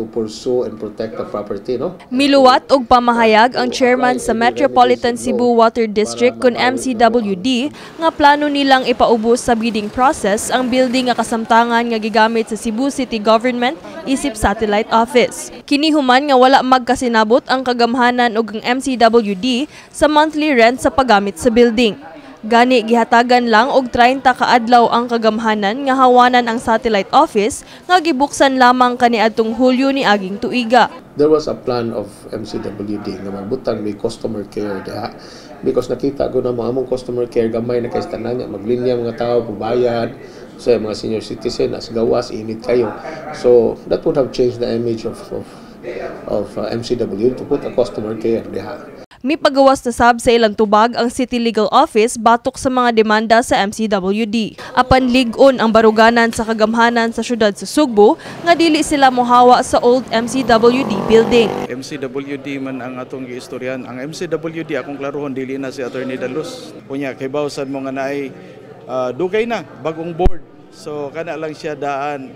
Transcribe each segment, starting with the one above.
To pursue and protect the property, no? Miluwat og pamahayag ang chairman sa Metropolitan Cebu Water District kun MCWD nga plano nilang ipaubos sa bidding process ang building nga kasamtangan nga gigamit sa Cebu City Government isip satellite office. Kini human nga wala magkasinabot ang kagamhanan ug ang MCWD sa monthly rent sa paggamit sa building. Gani gihatagan lang og 30 ka adlaw ang kagamhanan nga hawanan ang satellite office nga gibuksan lamang kaniadtong Hulyo ni aging tuiga. There was a plan of MCWD nga magbutang may customer care diha because nakita ko na mga among customer care gamay na kay tanan niya, maglinya mga tao pubayad sa mga senior citizen as gawas, init kayo. So that would have changed the image of MCW to put a customer care diha. Mipagawas na sab sa ilang tubag ang City Legal Office batok sa mga demanda sa MCWD. Apan lig-on ang baruganan sa kagamhanan sa syudad sa Sugbo nga dili sila mohawa sa old MCWD building. MCWD man ang atong giistoryahan. Ang MCWD, akong klarohon, dili na si Attorney Daluz. Unya kay bawsan mo nga naay dugay na bagong board. So kana lang siya daan,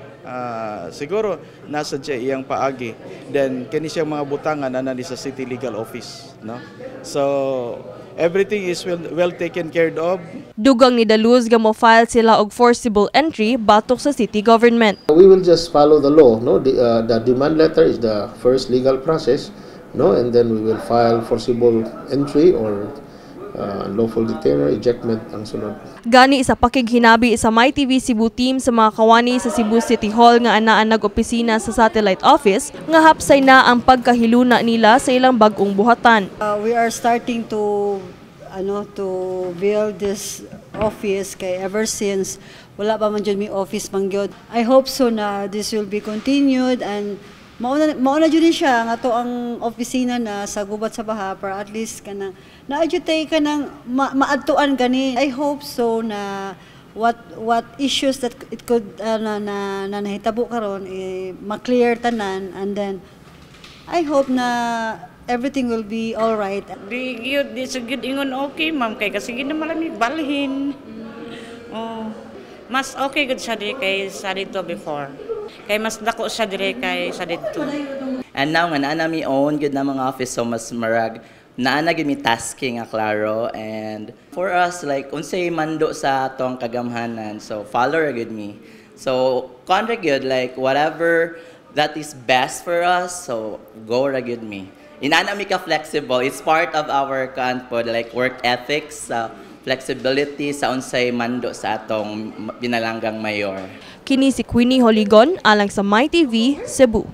siguro nasa siya iyang paagi. Then kini siya mga butangan ana ni sa City Legal Office, no? So everything is well taken care of. Dugang ni Daluz nga mo-file sila og forcible entry batok sa city government. We will just follow the law, no? The demand letter is the first legal process, no? And then we will file forcible entry or unlawful detainer, ejectment ang sunod. Gani sa pakighinabi sa MyTV Cebu team sa mga kawani sa Cebu City Hall nga anaan nag-opisina sa satellite office nga hapsay na ang pagkahiluna nila sa ilang bag-ong buhatan. We are starting to ano, to build this office kay ever since wala pa man jud may office man gyud. I hope so na this will be continued and mao na jud ni siya nga to ang opisina na sa gubat sa baha para at least kanang naa jud tay kanang maadtuan gani. I hope so na what issues that it could na nahitabo karon eh, ma-clear tanan and then I hope na everything will be all right. Di gyud, di sa gyud ingon okay, ma'am, kay kasi gid naman mi balhin. Oh. Mas okay gud siya di kay sa dito before. Kay mas dako siya dire kay sa dito. And now nga naa na mi own gud na mga office, so mas marag naa na gyud mi tasking nga klaro, and for us, like, unsay mando sa atong kagamhanan, so follow ra gyud mi. So contract gyud, like, whatever that is best for us, so go ra gyud mi. Inana mi ka flexible. It's part of our kuan po, like, work ethics, flexibility sa unsay mando sa atong binalanggang mayor. Kini si Queenie Holigon alang sa MyTV Cebu.